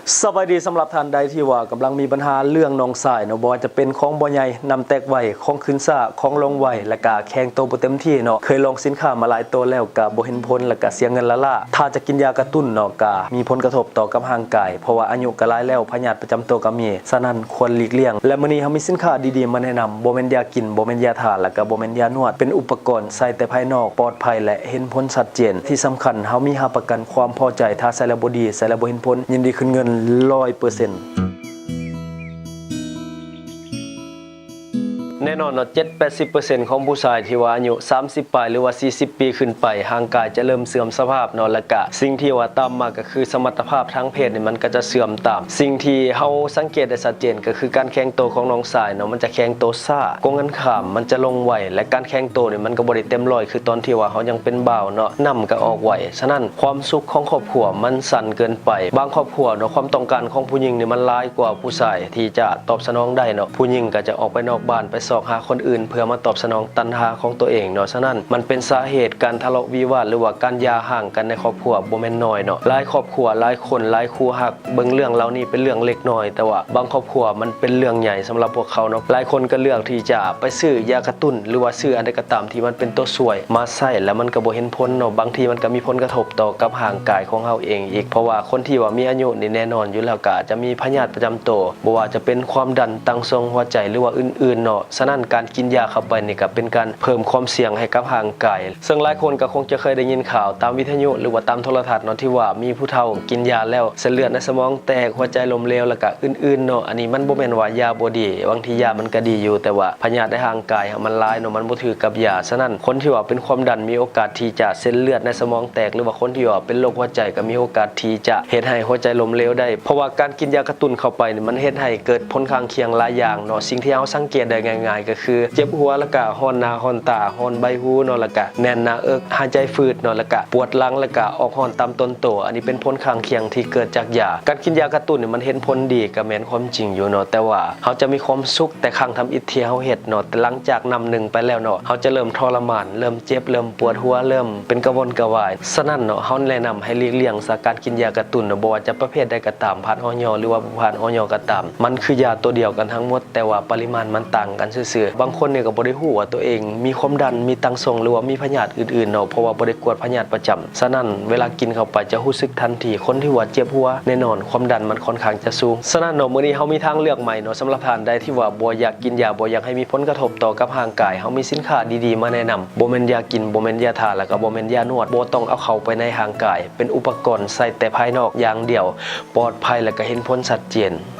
ສະບາຍດີ ສຳລັບທ່ານໃດທີ່ວ່າກຳລັງມີບັນຫາເລື່ອງໜອງຊາຍເນາະ ບໍ່ວ່າຈະເປັນຂອງບໍ່ໃຫຍ່, ນ້ຳແຕກໄວ, ຂອງຂຶ້ນຊ້າ, ຂອງລົງໄວ ແລະກະແຂງໂຕບໍ່ເຕັມທີ່ເນາະ. ເຄີຍລອງສິນຄ້າມາຫຼາຍໂຕແລ້ວກະບໍ່ເຫັນຜົນ ແລະກະເສຍເງິນລ້າໆ. ຖ້າຈະກິນຢາກະຕຸ້ນເນາະ ກະມີຜົນກະທົບຕໍ່ກັບຮ່າງກາຍ ເພາະວ່າອາຍຸກະຫຼາຍແລ້ວ, ພະຍາດປະຈຳໂຕກະມີ, ສະນັ້ນຄວນຫຼີກລ່ຽງ. ແລະມື້ນີ້ເຮົາມີສິນຄ້າດີໆມາແນະນຳ, ບໍ່ແມ່ນຢາກິນ, ບໍ່ແມ່ນຢາທາ ແລະກະບໍ່ແມ່ນຢານວດ, ເປັນອຸປະກອນໃສ່ແຕ່ພາຍນອກ, ປອດໄພ ແລະ ເຫັນຜົນຊັດເຈນ. ທີ່ສຳຄັນ ເຮົາມີຮັບປະກັນຄວາມພໍໃຈ, ຖ້າໃຊ້ແລ້ວບໍ່ດີ, ໃຊ້ແລ້ວບໍ່ເຫັນຜົນ, ຍິນດີຄືນເງິນຮ້ອຍເປີເຊັນ. ແນ່ນອນເນາະ ເຈັດແປດສິບເປີເຊັນຂອງຜູ້ຊາຍທີ່ວ່າອາຍຸສາມສິບປາຍ ຫຼືວ່າສີ່ສິບປີຂຶ້ນໄປ, ຮ່າງກາຍຈະເລີ່ມເສື່ອມສະພາບເນາະ, ແລະກະສິ່ງທີ່ວ່າຕາມມາກະຄືສະມັດຕະພາບທາງເພດນີ້ ມັນກະຈະເສື່ອມຕາມ. ສິ່ງທີ່ເຮົາສັງເກດໄດ້ຊັດເຈນກະຄືການແຂງໂຕຂອງນ້ອງຊາຍເນາະ, ມັນຈະແຂງໂຕຊ້າ, ກົງກັນຂ້າມ ມັນຈະລົງໄວ ແລະການແຂງໂຕນີ້ ມັນກະບໍ່ໄດ້ເຕັມຮ້ອຍຄືຕອນທີ່ວ່າເຮົາຍັງເປັນບ່າວເນາະ, ນ້ຳກະອອກໄວ. ສະນັ້ນ ຄວາມສຸກຂອງຄອບຄົວມັນສັ້ນເກີນໄປ. ບາງຄອບຄົວເນາະ ຄວາມຕ້ອງການຂອງຜູ້ຍິງນີ້ມັນຫຼາຍກວ່າຜູ້ຊາຍທີ່ຈະຕອບສະໜອງໄດ້ເນາະ, ຜູ້ຍິງກະຈະອອກໄປນອກບ້ານ ໄປຊອກຫາຄົນອື່ນເພື່ອມາຕອບສະໜອງຕັນຫາຂອງໂຕເອງເນາະ. ສະນັ້ນ ມັນເປັນສາເຫດການທະເລາະວິວາດ ຫຼືວ່າການຢ່າຮ້າງກັນໃນຄອບຄົວບໍ່ແມ່ນໜ້ອຍເນາະ. ຫຼາຍຄອບຄົວ, ຫຼາຍຄົນ, ຫຼາຍຄູ່ຮັກ ເບິ່ງເລື່ອງເຫຼົ່ານີ້ເປັນເລື່ອງເລັກນ້ອຍ, ແຕ່ວ່າບາງຄອບຄົວມັນເປັນເລື່ອງໃຫຍ່ສຳລັບພວກເຂົາເນາະ. ຫຼາຍຄົນກະເລືອກທີ່ຈະໄປຊື້ຢາກະຕຸ້ນ ຫຼືວ່າຊື້ອັນໃດກະຕາມທີ່ມັນເປັນໂຕຊ່ວຍມາໃຊ້ ແລ້ວມັນກະບໍ່ເຫັນຜົນເນາະ. ບາງທີມັນກະມີຜົນກະທົບຕໍ່ກັບຮ່າງກາຍຂອງເຮົາເອງອີກ, ເພາະວ່າຄົນທີ່ວ່າມີອາຍຸນີ້ແນ່ນອນຢູ່ແລ້ວກະຈະມີພະຍາດປະຈຳໂຕ, ບໍ່ວ່າຈະເປັນຄວາມດັນ, ຕັງສົງ, ຫົວໃຈ ຫຼືວ່າອື່ນໆເນາະ. ສະນັ້ນການກິນຢາເຂົ້າໄປນີ້ກະເປັນການເພີ່ມຄວາມສ່ຽງໃຫ້ກັບຮ່າງກາຍ. ເຊິ່ງຫຼາຍຄົນກະຄົງຈະເຄີຍໄດ້ຍິນຂ່າວຕາມວິທະຍຸ ຫຼືວ່າຕາມໂທລະທັດເນາະ ທີ່ວ່າມີຜູ້ເຖົ້າກິນຢາແລ້ວ ເສັ້ນເລືອດໃນສະໝອງແຕກ, ຫົວໃຈລົ້ມເຫຼວ ແລະກະອື່ນໆເນາະ. ອັນນີ້ມັນບໍ່ແມ່ນວ່າຢາບໍ່ດີ, ບາງທີຢາມັນກະດີຢູ່, ແຕ່ວ່າພະຍາດໃນຮ່າງກາຍເຮົາມັນຫຼາຍເນາະ, ມັນບໍ່ຖືກກັບຢາ. ສະນັ້ນ ຄົນທີ່ວ່າເປັນຄວາມດັນມີໂອກາດທີ່ຈະເສັ້ນເລືອດໃນສະໝອງແຕກ, ຫຼືວ່າຄົນທີ່ວ່າເປັນໂລກຫົວໃຈກະມີໂອກາດທີ່ຈະເຮັດໃຫ້ຫົວໃຈລົ້ມເຫຼວໄດ້, ເພາະວ່າການກິນຢາກະຕຸ້ນເຂົ້າໄປນີ້ ມັນເຮັດໃຫ້ເກີດຜົນຂ້າງຄຽງຫຼາຍຢ່າງເນາະ. ສິ່ງທີ່ເຮົາສັງເກດໄດ້ງ່າຍໆ ກະຄືເຈັບຫົວ ແລະກະຮ້ອນໜ້າຮ້ອນຕາ, ຮ້ອນໃບຫູເນາະ, ແລະກະແໜ້ນໜ້າເອິກ, ຫາຍໃຈຝືດເນາະ, ແລະກະປວດຫຼັງ ແລະກະອອກຮ້ອນຕາມຕົ້ນໂຕ. ອັນນີ້ເປັນຜົນຂ້າງຄຽງທີ່ເກີດຈາກຢາ. ການກິນຢາກະຕຸ້ນນີ້ມັນເຫັນຜົນດີກະແມ່ນຄວາມຈິງຢູ່ເນາະ, ແຕ່ວ່າເຮົາຈະມີຄວາມສຸກແຕ່ຄັ້ງທຳອິດທີ່ເຮົາເຮັດເນາະ, ແຕ່ຫຼັງຈາກນຳໜຶ່ງໄປແລ້ວເນາະ ເຮົາຈະເລີ່ມທໍລະມານ, ເລີ່ມເຈັບ, ເລີ່ມປວດຫົວ, ເລີ່ມເປັນກະວົນກະວາຍ. ສະນັ້ນເນາະ ເຮົາແນະນຳໃຫ້ຫຼີກລ່ຽງຊະການກິນຢາກະຕຸ້ນເນາະ, ບໍ່ວ່າຈະປະເພດໃດກະຕາມ, ຜ່ານ ອຢ ຫຼືວ່າບໍ່ຜ່ານ ອຢ ກະຕາມ, ມັນຄືຢາໂຕດຽວກັນທັງໝົດ, ແຕ່ວ່າປະລິມານມັນຕ່າງກັນຊື່ໆ. ບາງຄົນນີ້ກະບໍ່ໄດ້ຮູ້ວ່າໂຕເອງມີຄວາມດັນ, ມີຕັງສົງ ຫຼືວ່າມີພະຍາດອື່ນໆເນາະ, ເພາະວ່າບໍ່ໄດ້ກວດພະຍາດປະຈຳ. ສະນັ້ນ ເວລາກິນເຂົ້າໄປຈະຮູ້ສຶກທັນທີ. ຄົນທີ່ວ່າເຈັບຫົວ ແນ່ນອນຄວາມດັນມັນຄ່ອນຂ້າງຈະສູງ. ສະນັ້ນເນາະ ມື້ນີ້ເຮົາມີທາງເລືອກໃໝ່ເນາະ, ສຳລັບທ່ານໃດທີ່ວ່າບໍ່ຢາກກິນຢາ, ບໍ່ຢາກໃຫ້ມີຜົນກະທົບຕໍ່ກັບຮ່າງກາຍ, ເຮົາມີສິນຄ້າດີໆມາແນະນຳ. ບໍ່ແມ່ນຢາກິນ, ບໍ່ແມ່ນຢາທາ ແລະກະບໍ່ແມ່ນຢານວດ, ບໍ່ຕ້ອງເອົາເຂົ້າໄປໃນຮ່າງກາຍ, ເປັນອຸປະກອນໃສ່ແຕ່ພາຍນອກຢ່າງດຽວ, ປອດໄພ ແລະກະເຫັນຜົນຊັດເຈນ.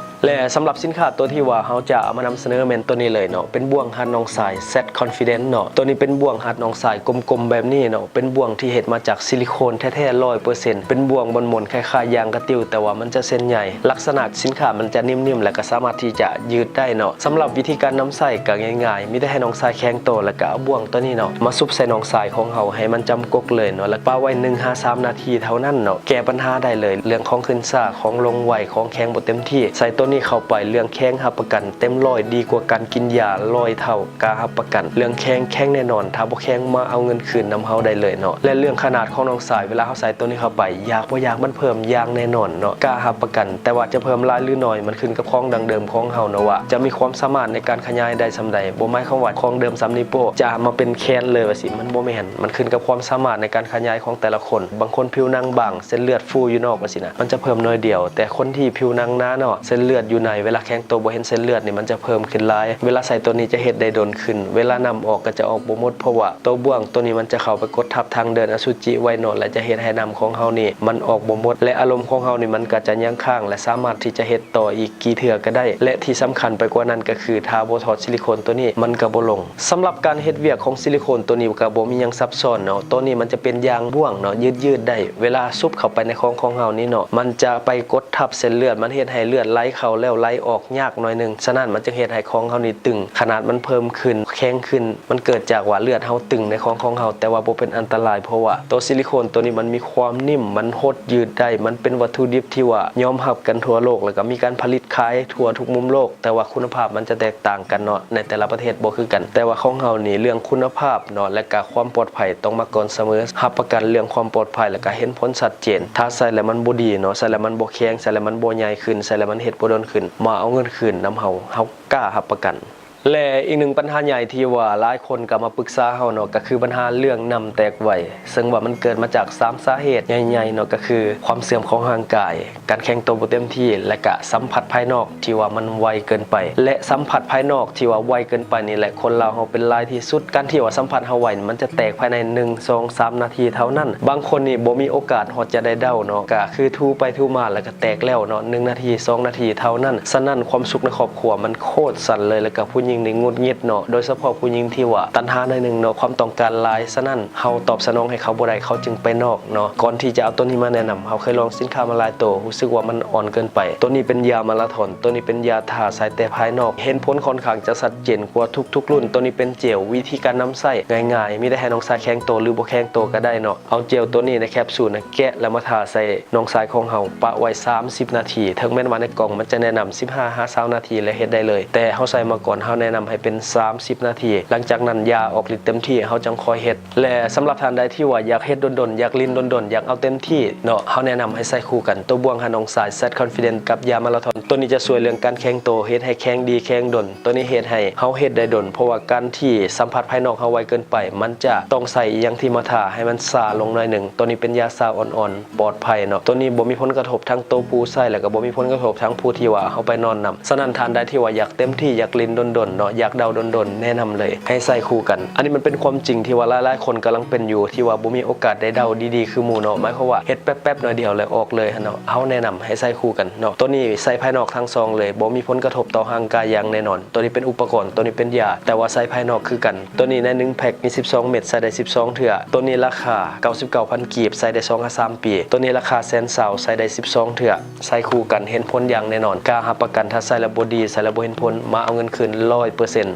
ແລະສຳລັບສິນຄ້າໂຕທີ່ວ່າເຮົາຈະເອົາມານຳສະເໜີແມ່ນໂຕນີ້ເລີຍເນາະ, ເປັນບ່ວງຮັດໜອງຊາຍ Z Confidence ເນາະ. ໂຕນີ້ເປັນບ່ວງຮັດໜອງຊາຍກົມໆແບບນີ້ເນາະ, ເປັນບ່ວງທີ່ເຮັດມາຈາກຊິລິໂຄນແທ້ໆ ຮ້ອຍເປີເຊັນ, ເປັນບ່ວງໝົນໆ ຄ້າຍໆຢາງກະຕິວ, ແຕ່ວ່າມັນຈະເສັ້ນໃຫຍ່. ລັກສະນະສິນຄ້າມັນຈະນິ່ມໆ ແລະກະສາມາດທີ່ຈະຢືດໄດ້ເນາະ. ສຳລັບວິທີການນຳໃຊ້ກະງ່າຍໆ, ມີແຕ່ໃຫ້ໜອງຊາຍແຂງໂຕ ແລະກະເອົາບ່ວງໂຕນີ້ເນາະ ມາຊຸບໃສ່ໜອງຊາຍຂອງເຮົາໃຫ້ມັນຈຳກົກເລີຍເນາະ, ແລະປະໄວ້ໜຶ່ງຫາສາມນາທີເທົ່ານັ້ນເນາະ, ແກ້ບັນຫາໄດ້ເລີຍ ເລື່ອງຂອງຂຶ້ນຊ້າ, ຂອງລົງໄວ, ຂອງແຂງບໍ່ເຕັມທີ່. ໃສ່ໂຕນີ້ເຂົ້າໄປ ເລື່ອງແຂງຮັບປະກັນເຕັມຮ້ອຍ ດີກວ່າການກິນຢາຮ້ອຍເທົ່າ. ກ້າຮັບປະກັນເລື່ອງແຂງ ແຂງແນ່ນອນ, ຖ້າບໍ່ແຂງມາເອົາເງິນຄືນນຳເຮົາໄດ້ເລີຍເນາະ. ແລະເລື່ອງຂະໜາດຂອງໜອງຊາຍ ເວລາເຮົາໃສ່ໂຕນີ້ເຂົ້າໄປ ຢາກບໍ່ຢາກມັນເພີ່ມຢ່າງແນ່ນອນເນາະ, ກ້າຮັບປະກັນ. ແຕ່ວ່າຈະເພີ່ມຫຼາຍຫຼືໜ້ອຍ ມັນຂຶ້ນກັບຂອງດັ້ງເດີມຂອງເຮົາເນາະ ວ່າຈະມີຄວາມສາມາດໃນການຂະຫຍາຍໄດ້ສ່ຳໃດ. ບໍ່ໝາຍຄວາມວ່າຂອງເດີມສ່ຳນີ້ໂປ້ ຈະມາເປັນແຂນເລີຍວ່າຊີ້, ມັນບໍ່ແມ່ນ. ມັນຂຶ້ນກັບຄວາມສາມາດໃນການຂະຫຍາຍຂອງແຕ່ລະຄົນ. ບາງຄົນຜິວໜັງບາງ, ເສັ້ນເລືອດຟູຢູ່ນອກວ່າຊີ້ນະ, ມັນຈະເພີ່ມໜ້ອຍດຽວ, ແຕ່ຄົນທີ່ຜິວໜັງໜາເນາະ, ເສັ້ນເລືອດຢູ່ໃນ, ເວລາແຂງໂຕບໍ່ເຫັນເສັ້ນເລືອດນີ້ ມັນຈະເພີ່ມຂຶ້ນຫຼາຍ. ເວລາໃສ່ໂຕນີ້ຈະເຮັດໄດ້ດົນຂຶ້ນ, ເວລານ້ຳອອກກໍຈະອອກບໍ່ໝົດ, ເພາະວ່າໂຕບ່ວງໂຕນີ້ມັນຈະເຂົ້າໄປກົດທັບທາງເດີນອະສຸຈິໄວເນາະ, ແລະຈະເຮັດໃຫ້ນ້ຳຂອງເຮົານີ້ມັນອອກບໍ່ໝົດ, ແລະອາລົມຂອງເຮົານີ້ມັນກໍຈະຍັງຄ້າງ ແລະສາມາດທີ່ຈະເຮັດຕໍ່ອີກ ທີ່ເທື່ອກໍໄດ້. ແລະທີ່ສຳຄັນໄປກວ່ານັ້ນກໍຄື ຖ້າບໍ່ຖອດຊິລິໂຄນໂຕນີ້ ມັນກໍບໍ່ລົງ. ສຳລັບການເຮັດວຽກຂອງຊິລິໂຄນໂຕນີ້ກໍບໍ່ມີຫຍັງຊັບຊ້ອນເນາະ, ໂຕນີ້ມັນຈະເປັນຢາງບ່ວງເນາະ, ຍືດໆໄດ້. ເວລາຊຸບເຂົ້າໄປໃນຂອງຂອງເຮົານີ້ເນາະ, ມັນຈະໄປກົດທັບເສັ້ນເລືອດ, ມັນເຮັດໃຫ້ເລືອດໄຫຼເຂົ້າ ແລ້ວໄຫຼອອກຍາກໜ້ອຍໜຶ່ງ. ສະນັ້ນມັນຈຶ່ງເຮັດໃຫ້ຂອງເຮົານີ້ຕຶງ, ຂະໜາດມັນເພີ່ມຂຶ້ນ, ແຂງຂຶ້ນ, ມັນເກີດຈາກວ່າເລືອດເຮົາຕຶງໃນຂອງຂອງເຮົາ, ແຕ່ວ່າບໍ່ເປັນອັນຕະລາຍ ເພາະວ່າໂຕຊິລິໂຄນໂຕນີ້ມັນມີຄວາມໜິ່ມ, ມັນຫົດຍືດໄດ້, ມັນເປັນວັດຖຸດິບທີ່ວ່າຍອມຮັບກັນທົ່ວໂລກ ແລ້ວກໍມີການຜະລິດຂາຍທົ່ວທຸກມຸມໂລກ, ແຕ່ວ່າຄຸນນະພາບມັນຈະແຕກຕ່າງກັນເນາະ, ໃນແຕ່ລະປະເທດບໍ່ຄືກັນ. ແຕ່ວ່າຂອງເຮົານີ້ເລື່ອງຄຸນນະພາບເນາະ ແລະກະຄວາມປອດໄພຕ້ອງມາກ່ອນສະເໝີ, ຮັບປະກັນເລື່ອງຄວາມປອດໄພ ແລະກະເຫັນຜົນຊັດເຈນ. ຖ້າໃສ່ແລ້ວມັນບໍ່ດີເນາະ, ໃສ່ແລ້ວມັນບໍ່ແຂງ, ໃສ່ແລ້ວມັນບໍ່ໃຫຍ່ຂຶ້ນ, ໃສ່ແລ້ວມັນເຮັດບໍ່ດົນຂຶ້ນ, ມາເອົາເງິນຄືນນຳເຮົາ, ເຮົາກ້າຮັບປະກັນ. ແລະອີກໜຶ່ງບັນຫາໃຫຍ່ທີ່ວ່າຫຼາຍຄົນກໍມາປຶກສາເຮົາເນາະ ກໍຄືບັນຫາເລື່ອງນ້ຳແຕກໄວ, ເຊິ່ງວ່າມັນເກີດມາຈາກສາມສາເຫດໃຫຍ່ໆເນາະ, ກໍຄືຄວາມເສື່ອມຂອງຮ່າງກາຍ, ການແຂງໂຕບໍ່ເຕັມທີ່ ແລະກະສຳຜັດພາຍນອກທີ່ວ່າມັນໄວເກີນໄປ ແລະສຳຜັດພາຍນອກທີ່ວ່າໄວເກີນໄປນີ້ແຫຼະ ຄົນລາວເຮົາເປັນຫຼາຍທີ່ສຸດ. ການທີ່ວ່າສຳຜັດເຮົາໄວນີ້ ມັນຈະແຕກພາຍໃນໜຶ່ງ ສອງ ສາມນາທີເທົ່ານັ້ນ. ບາງຄົນນີ້ບໍ່ມີໂອກາດຮອດຈະໄດ້ເດົາເນາະ, ກະຄືຖູໄປຖູມາແລ້ວກະແຕກແລ້ວເນາະ, ໜຶ່ງນາທີ ສອງນາທີເທົ່ານັ້ນ. ສະນັ້ນຄວາມສຸກໃນຄອບຄົວມັນໂຄດສັ້ນເລີຍ, ແລ້ວກະຜູ້ຍິງນີ້ຫງຸດຫງິດເນາະ, ໂດຍສະເພາະຜູ້ຍິງທີ່ວ່າຕັນຫາໜ້ອຍໜຶ່ງເນາະ, ຄວາມຕ້ອງການຫຼາຍ, ສະນັ້ນເຮົາຕອບສະໜອງໃຫ້ເຂົາບໍ່ໄດ້ ເຂົາຈຶ່ງໄປນອກເນາະ. ກ່ອນທີ່ຈະເອົາໂຕນີ້ມາແນະນຳ, ເຮົາເຄີຍລອງສິນຄ້າມາຫຼາຍໂຕ, ຮູ້ສຶກວ່າມັນອ່ອນເກີນໄປ. ໂຕນີ້ເປັນຢາມາລາທອນ, ໂຕນີ້ເປັນຢາທາໃສ່ແຕ່ພາຍນອກ, ເຫັນຜົນຄ່ອນຂ້າງຈະຊັດເຈນກວ່າທຸກໆລຸ້ນ. ໂຕນີ້ເປັນເຈວ, ວິທີການນຳໃຊ້ງ່າຍໆ, ມີແຕ່ໃຫ້ນ້ອງຊາຍແຂງໂຕ ຫຼືບໍ່ແຂງໂຕກໍໄດ້ເນາະ. ເອົາເຈວໂຕນີ້ໃນແຄບຊູນນະ ແກະແລ້ວມາທາໃສ່ນ້ອງຊາຍຂອງເຮົາ, ປະໄວ້ສາມສິບນາທີ. ເຖິງແມ່ນວ່າໃນກ່ອງມັນຈະແນະນຳສິບຫ້າຫາຊາວນາທີ ແລະເຮັດໄດ້ເລີຍ, ແຕ່ເຮົາໃສ່ມາກ່ອນ, ເຮົາແນະນຳໃຫ້ເປັນສາມສິບນາທີ. ຫຼັງຈາກນັ້ນຢາອອກລິດເຕັມທີ່, ເຮົາຈັ່ງຄ່ອຍເຮັດ. ແລະສຳລັບທ່ານໃດທີ່ວ່າຢາກເຮັດດົນໆ, ຢາກຫຼິ້ນດົນໆ, ຢາກເອົາເຕັມທີ່ເນາະ, ເຮົາແນະນຳໃຫ້ໃສ່ຄູ່ກັນ ໂຕບ່ວງຫານ້ອງຊາຍ Z Confidence ກັບຢາມາລາທອນ. ໂຕນີ້ຈະຊ່ວຍເລື່ອງການແຂງໂຕ, ເຮັດໃຫ້ແຂງດີແຂງດົນ. ໂຕນີ້ເຮັດໃຫ້ເຮົາເຮັດໄດ້ດົນ, ເພາະວ່າການທີ່ສຳຜັດພາຍນອກເຮົາໄວເກີນໄປ, ມັນຈະຕ້ອງໃສ່ອີ່ຫຍັງທີ່ມາທາໃຫ້ມັນຊາລົງໜ້ອຍໜຶ່ງ. ໂຕນີ້ເປັນຢາຊາອ່ອນໆ, ປອດໄພເນາະ. ໂຕນີ້ບໍ່ມີຜົນກະທົບທັງໂຕຜູ້ໃສ່ ແລ້ວກໍບໍ່ມີຜົນກະທົບທັງຜູ້ທີ່ວ່າເຮົາໄປນອນນຳ. ສະນັ້ນທ່ານໃດທີ່ວ່າຢາກເຕັມທີ່, ຢາກຫຼິ້ນດົນໆເນາະ, ຢາກເດົາດົນໆ, ແນະນຳເລີຍໃຫ້ໃສ່ຄູ່ກັນ. ອັນນີ້ມັນເປັນຄວາມຈິງທີ່ວ່າຫຼາຍໆຄົນກຳລັງເປັນຢູ່, ທີ່ວ່າບໍ່ມີໂອກາດໄດ້ເດົາດີໆຄືໝູ່ເນາະ, ໝາຍຄວາມວ່າເຮັດແປັບໆໜ້ອຍດຽວແລ້ວອອກເລີຍຫັ້ນເນາະ. ເຮົາແນະນຳໃຫ້ໃສ່ຄູ່ກັນເນາະ. ໂຕນີ້ໃສ່ພາຍນອກທັງສອງເລີຍ, ບໍ່ມີຜົນກະທົບຕໍ່ຮ່າງກາຍຢ່າງແນ່ນອນ. ໂຕນີ້ເປັນອຸປະກອນ, ໂຕນີ້ເປັນຢາ, ແຕ່ວ່າໃສ່ພາຍນອກຄືກັນ. ໂຕນີ້ໃນໜຶ່ງແພັກມີສິບສອງເມັດ, ໃສ່ໄດ້ສິບສອງເທື່ອ. ໂຕນີ້ລາຄາເກົ້າສິບເກົ້າພັນກີບ, ໃສ່ໄດ້ສອງຫາສາມປີ. ໂຕນີ້ລາຄາແສນຊາວ, ໃສ່ໄດ້ສິບສອງເທື່ອ. ໃສ່ຄູ່ກັນເຫັນຜົນຢ່າງແນ່ນອນ, ກ້າຮັບປະກັນ. ຖ້າໃສ່ແລ້ວບໍ່ດີ, ໃສ່ແລ້ວບໍ່ເຫັນຜົນ, ມາເອົາເງິນຄືນຮ້ອຍເປີເຊັນ.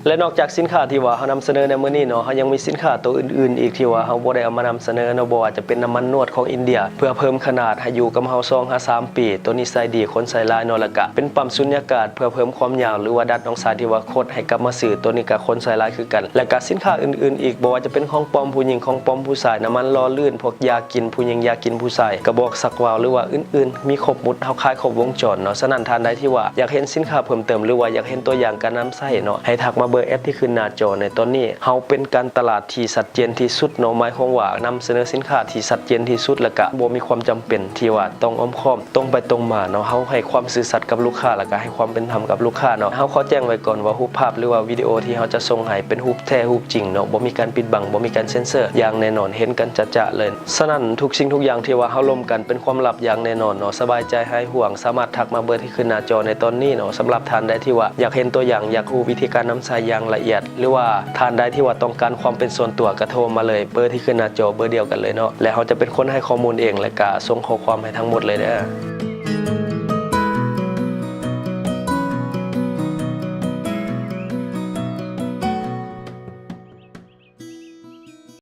ແລະນອກຈາກສິນຄ້າທີ່ວ່າເຮົານຳສະເໜີໃນມື້ນີ້ເນາະ, ເຮົາຍັງມີສິນຄ້າໂຕອື່ນໆອີກທີ່ວ່າເຮົາບໍ່ໄດ້ເອົາມານຳສະເໜີເນາະ, ບໍ່ວ່າຈະເປັນນ້ຳມັນນວດຂອງອິນເດຍ ເພື່ອເພີ່ມຂະໜາດໃຫ້ຢູ່ກັບເຮົາສອງຫາສາມປີ. ໂຕນີ້ໃຊ້ດີ, ຄົນໃຊ້ຫຼາຍເນາະ, ແລ້ວກະເປັນປ້ຳສຸນຍາກາດເພື່ອເພີ່ມຄວາມຍາວ ຫຼືວ່າດັດນ້ອງຊາຍທີ່ວ່າຄົດໃຫ້ກັບມາຊື່. ໂຕນີ້ກະຄົນໃຊ້ຫຼາຍຄືກັນ. ແລະກະສິນຄ້າອື່ນໆອີກ, ບໍ່ວ່າຈະເປັນຂອງປ້ອມຜູ້ຍິງ, ຂອງປ້ອມຜູ້ຊາຍ, ນ້ຳມັນຫຼໍ່ລື່ນ, ພວກຢາກິນຜູ້ຍິງ, ຢາກິນຜູ້ຊາຍ, ກະບອກສັກວາວ ຫຼືວ່າອື່ນໆ, ມີຄົບໝົດ, ເຮົາຂາຍຄົບວົງຈອນເນາະ. ສະນັ້ນທ່ານໃດທີ່ວ່າຢາກເຫັນສິນຄ້າເພີ່ມເຕີມ ຫຼືວ່າຢາກເຫັນຕົວຢ່າງການນຳໃຊ້ເນາະ, ໃຫ້ທັກມາເບີແອັດທີ່ຂຶ້ນໜ້າຈໍໃນຕອນນີ້. ເຮົາເປັນການຕະຫຼາດທີ່ຊັດເຈນທີ່ສຸດເນາະ, ໝາຍຄວາມວ່ານຳສະເໜີສິນຄ້າທີ່ຊັດເຈນທີ່ສຸດ ແລະກະບໍ່ມີຄວາມຈຳເປັນທີ່ວ່າຕ້ອງອ້ອມຄ້ອມ, ຕົງໄປຕົງມາເນາະ. ເຮົາໃຫ້ຄວາມຊື່ສັດກັບລູກຄ້າ ແລະກະໃຫ້ຄວາມເປັນທຳກັບລູກຄ້າເນາະ. ເຮົາຂໍແຈ້ງໄວ້ກ່ອນວ່າຮູບພາບ ຫຼືວ່າວິດີໂອທີ່ເຮົາຈະສົ່ງໃຫ້ເປັນຮູບແທ້ຮູບຈິງເນາະ, ບໍ່ມີການປິດບັງ, ບໍ່ມີການເຊັນເຊີຢ່າງແນ່ນອນ, ເຫັນກັນຈະໆເລີຍ. ສະນັ້ນທຸກສິ່ງທຸກຢ່າງທີ່ວ່າເຮົາລົມກັນເປັນຄວາມລັບຢ່າງແນ່ນອນເນາະ. ສະບາຍໃຈຫາຍຫ່ວງ, ສາມາດທັກມາເບີທີ່ຂຶ້ນໜ້າຈໍໃນຕອນນີ້ເນາະ. ສຳລັບທ່ານໃດທີ່ວ່າຢາກເຫັນຕົວຢ່າງ, ຢາກຮູ້ວິທີການນຳໃຊ້ຢ່າງລະອຽດ, ຫຼືວ່າທ່ານໃດທີ່ວ່າຕ້ອງການຄວາມເປັນສ່ວນຕົວ, ກະໂທມາເລີຍ, ເບີທີ່ຂຶ້ນໜ້າຈໍເບີດຽວກັນເລີຍເນາະ, ແລະເຮົາຈະເປັນຄົນໃຫ້ຂໍ້ມູນເອງ ແລະກະສົ່ງຂໍ້ຄວາມໃຫ້ທັງໝົດເລີຍເດີ້.